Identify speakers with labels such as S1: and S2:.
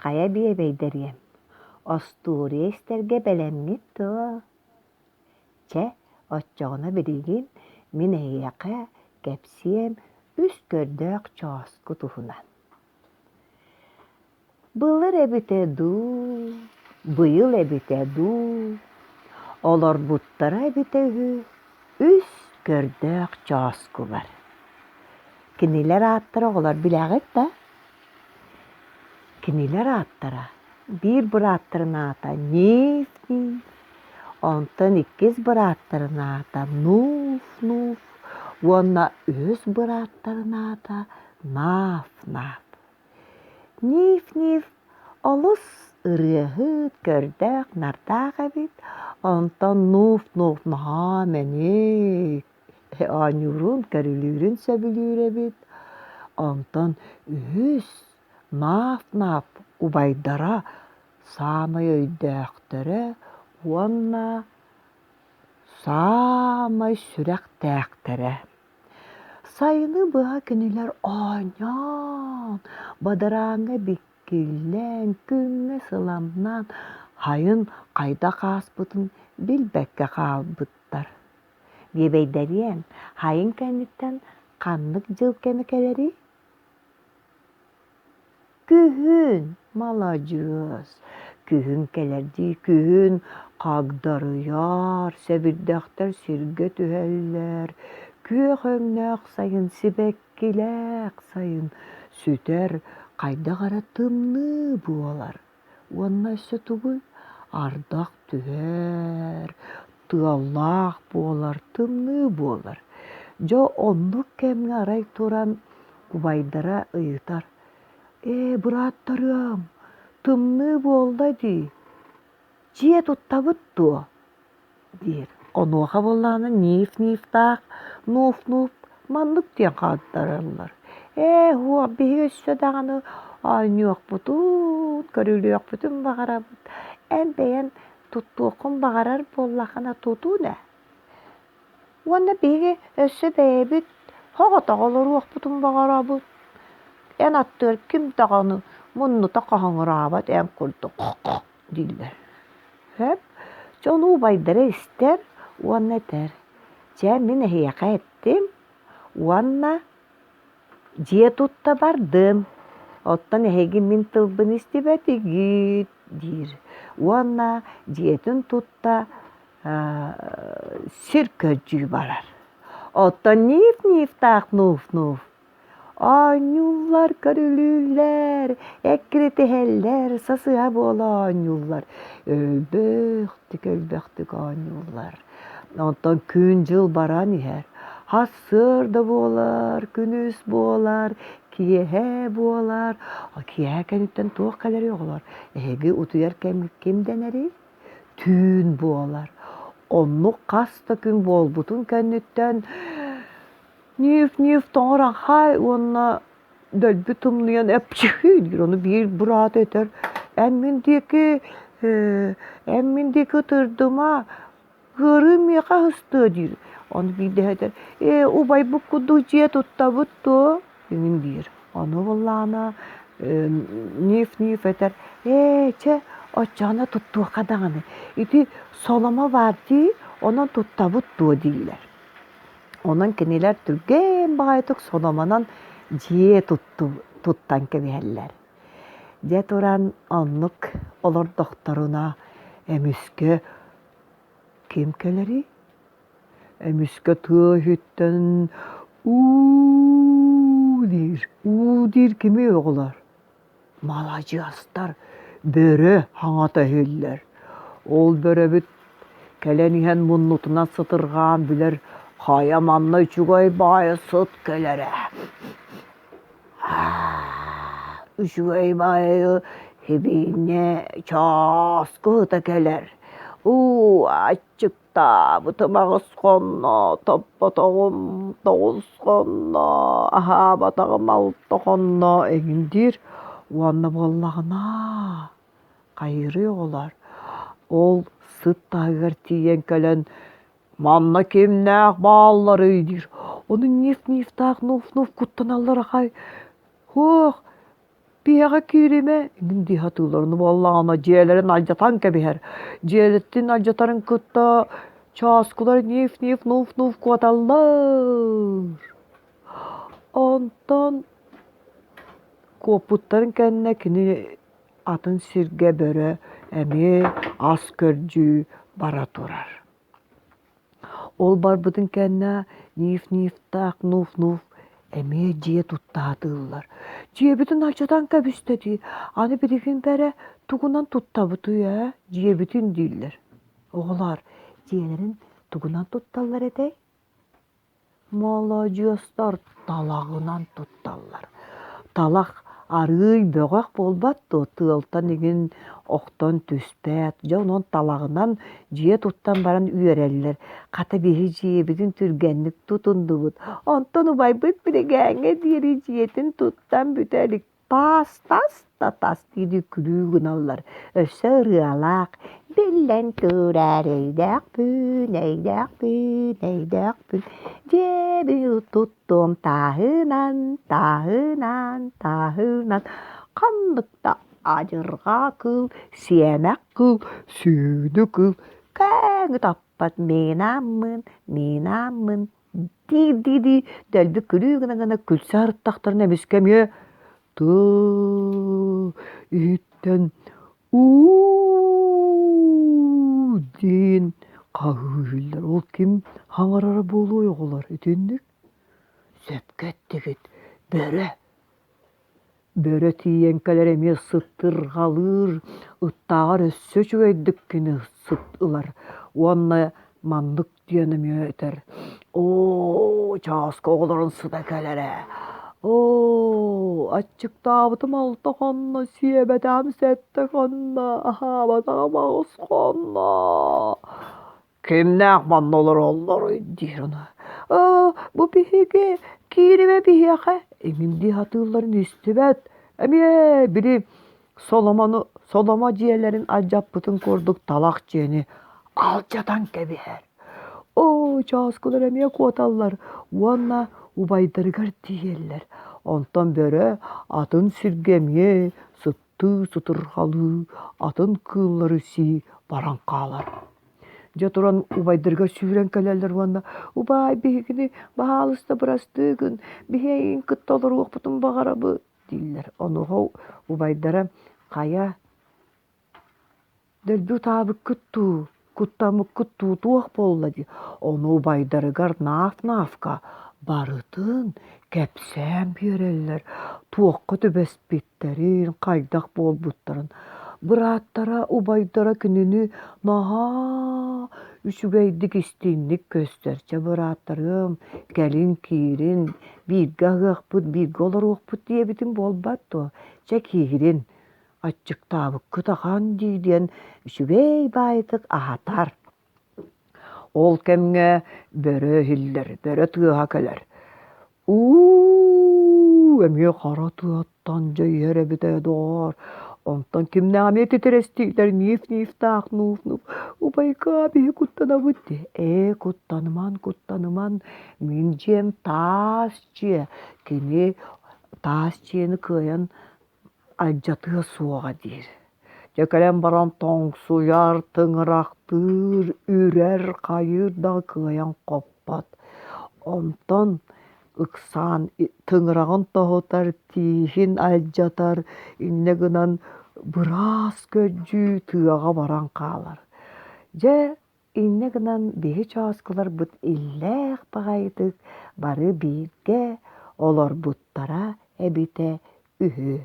S1: Хайа биэбэйдэриэм, остуоруйа истэргэ бэлэмҥит дуо? Чэ, оччоҕуна билигин мин эһиэхэ кэпсиэм үс көрдөөх чооску туһунан. Былыр эбитэ дуу, быйыл эбитэ дуу, олорбуттара эбитэ үһү үс көрдөөх чооскулар. Кинилэр ааттара оҕолор билэҕит да? Кинилэр ааттара биир бырааттарын аата Ниф-Ниф, онтон иккис бырааттарын аата Нуф-Нуф уонна үһүс бырааттарын аата Наф-Наф. Ниф-Ниф олус ырыаһыт, көрдөөх-нардаах эбит, онтон Нуф-Нуф наһаа мэник, оонньуурун, көрүлүүрүн сөбүлүүр эбит. Онтон үһүс Наф-Наф убайдара саамай өйдөөхтөрө уонна саамай сүрэхтээхтэрэ. Сайыны быһа кинилэр оонньоон, бадарааҥҥа биккиллэн, күҥҥэ сыламнаан, сайын хайдах ааспытын билбэккэ хаалбыттар. Биэбэйдэриэм, сайын кэнниттэн ханнык дьыл кэмэ кэлэрий? Күһүн, маладьыас, күһүн кэлэрдии күһүн хагдарыйар, сэбирдэхтэр сиргэ түһэллэр, күөх өҥнөөх сайын сибэккилээх сайын сүтэр, хайдах эрэ тымныы буолар. Уонна өссө тугуй? Ардах түһэр, тыаллаах буолар, тымныы буолар. Дьэ оннук кэмҥэ арай туран убайдара ыйытар: «Ээ, бырааттарыам, тымныы буолла дии, дьиэ туттабыт дуо?» диир. Онуоха буоллаҕына Ниф-Нифтаах Нуф-Нуф маннык диэн хааттараллар: «Ээ, уох, биһиги өссө даҕаны оонньуохпутун, көрүлүөхпүтүн баҕарабыт. Эн бэйэн туттуоххун баҕарар буоллаххына тутун ээ. Уонна биһиги өссө бэйэбит соҕотох олоруохпутун баҕарабыт. Эн аттыгар ким даҕаны муннута хаһыҥыраабат эн курдук дииллэр. Сөп. Дьон убайдара истэр уонна этэр: «Чэ, мин эһиэхэ эттим уонна дьиэ тутта бардым, оттон эһиги мин тылбын истибэтигит» диир уонна дьиэтин тутта сир көрдүү барар. Оттон Ниф-Нифтаах Нуф-Нуф Оонньууллар, көрүлүүллэр, эккирэтиһэллэр, сасыһа буола оонньууллар. Өлбөхтүк, өлбөхтүк оонньууллар. Онтон күн-дьыл баран иһэр. Сарсыарда буолар, күнүс буолар, киэһэ буолар. Киэһэ кэнниттэн туох кэлэрий оҕолор? Эһиги утуйар кэмҥит ким дэнэрий? Түүн буолар. Оннук хас да күн буолбутун кэнниттэн Ньүүф-ньүүф тоҥор аҕай уонна дөлбү тымныйан эпчэхий диир. Ону биир быраата этэр: «Эн мин диэки эн мин диэки ытырдыма, ыарыы миэхэ аһыстыа» диир. Ону биирдэһэ этэр: «Ээ, убайбыт курдук дьиэ туттабыт дуо?» эҥин диир. Ону буоллаҕына Ньүүф-ньүүф этэр: «Ээ, чэ, оччоҕуна туттуохха даҕаны. Ити соломо баар дии, онон туттабыт дуо?» дииллэр. Онон кинилэр түргэн баҕайытык содомонон дьиэ туттан кэбиһэллэр. Дьэ туран оннук олордохторуна эмискэ ким кэлэрий? Эмискэ тыа иһиттэн уу диир. Уу диир кимий оҕолор? Маладьыастар, бөрө хаҥата иһиллэр. Ол бөрөбүт кэлэн иһэн муннутунан сытырҕаан билэр хайа манна үчүгэй баайы сыт кэлэрэ. Үчүгэй баайы сибиинньэ чааскы ыта кэлэр. Уу аччык Таабытым аҕыс хонно, топпотоҕум тоҕус хонно, аһаабатаҕым алта хонно эҥин диир уонна буоллаҕына хайыырый оҕолор ол сыт таһыгар тиийэн кэлэн манна кимнээх баалларый диир ону ниф-нифтаах нуф-нуф куттаналлар аҕай һуох. Биһиэхэ кииримэ эҥин дии сатыыллар. Ону буоллаҕына дьиэлэрин алдьатан кэбиһэр. Дьиэлэрин алдьатарын кытта чооскулар ниф-ниф, нуф-нуф куоталлар. Онтон куоппуттарын кэннэ кини атын сиргэ бөрө эмиэ ас көрдүү бара турар. Ол барбытын кэннэ Ниф-Нифтаах Нуф-Нуф эмиэ дьиэ туттаатыыллар. Дьиэбитин алдьатан кэбистэ дии, аны билигин бэрэ тугунан туттабытый ээ, дьиэбитин дииллэр. Оҕолоор, дьиэлэрин тугунан тутталлар этэй? Маладьыастар талаҕынан тутталлар. Талах арыый бөҕөх буолбат дуо, тыалтан игин охтон түспэт. Дьэ онон талаҕынан дьиэ туттан баран үөрэллэр. Хата биһи дьиэбитин түргэнник тутуннубут. Онтон убайбыт биригээҥҥэ диэри дьиэтин туттан бүтэ илик таас тас да тас диирдии күлүү гыналлар. Өссө ырыалаах «Биллэн турар өйдөөхпүн, өйдөөхпүн, өйдөөхпүн, дьиэбин туттуом тааһынан, тааһынан, тааһынан, ханнык да адьырҕа кыыл, сиэмэх кыыл, сүүнү кыыл, кээҥи таппат мин ааммын, мин ааммын» дии-дии дэлби күлүү гына-гына күлсэ сырыттахтарына эмискэ эмиэ тыы иһиттэн уу диэн хаһыыһыллар. Ол ким хаҥарара буолуой оҕолор итинник? Сөпкө эттигит, бөрө. Бөрө тиийэн кэлэр эмиэ сыттырҕалыыр, ыттааҕар өссө үчүгэйдик кини сыт ылар уонна маннык диэн эмиэ этэр: «Оо, чааска оҕолорун сыта кэлэрэ, оо, аччыктаабытым алта хонно, сиэбэтэҕим сэттэ хонно, аһаабатаҕым аҕыс хонно» Кимнээх манна олороллоруй диир ону. «Оо, бу биһиги кииримэ биһиэхэ» эҥин дии сатыылларын истибэт. Эмиэ били соломону соломо дьиэлэрин алдьаппытын курдук талах дьиэни алдьатан кэбиһэр. Оо, чооскулар эмиэ куоталлар уонна убайдарыгар тиийэллэр. Онтон бөрө атын сиргэ эмиэ сыттыы сытырҕалыы атын кыыллары сии баран хаалар. Дьэ туран убайдарыгар сүүрэн кэлэллэр уонна «Убаай, биһигини баһаалыста бырастыы гын, биһи эйигин кытта олоруохпутун баҕарабыт» дииллэр. Онуоха убайдара «Хайа, дэлби утаабыккыт дуу, куттаммыккыт дуу, туох буолла?» дии. Ону убайдарыгар Наф-Нафка барытын кэпсээн биэрэллэр, туохха түбэспит хайдах буолбуттарын бырааттара убайдара кинини наһаа үчүгэйдик истиҥник көстөр чэ бырааттарыам кэлин киирин бииргэ аһыахпыт бииргэ олоруохпут диэбитим буолбат дуо чэ киирин аччыктаабыккыт ахан дии диэн үчүгэй баайытык аһатар Ол кэмҥэ бөрө иһиллэр, бөрө тыаһа кэлэр. Уу, эмиэ хара тыаттан дьэ иһэр эбитэ доҕоор. Онтон кимнээх эмиэ титирэстиилэр ниф-нифтаах нуф-нуф убайгаа биһи куттанабыт дии. Ээ, куттаныман, куттаныман, мин дьиэм таас дьиэ. Кини таас дьиэни кыайан алдьатыа суоҕа диир. Дьэ кэлэн баран тоҥсуйар, тыҥырахтыыр, үрэр, хайыыр да кыайан хоппот. Онтон ыксаан тыҥыраҕын тоһутар, тииһин алдьатар, инньэ гынан быраас көрдүү тыаҕа баран хаалар. Дьэ Инньэ гынан биһи чооскуларбыт иллээх баҕайытык бары бииргэ олорбуттара эбитэ үһү.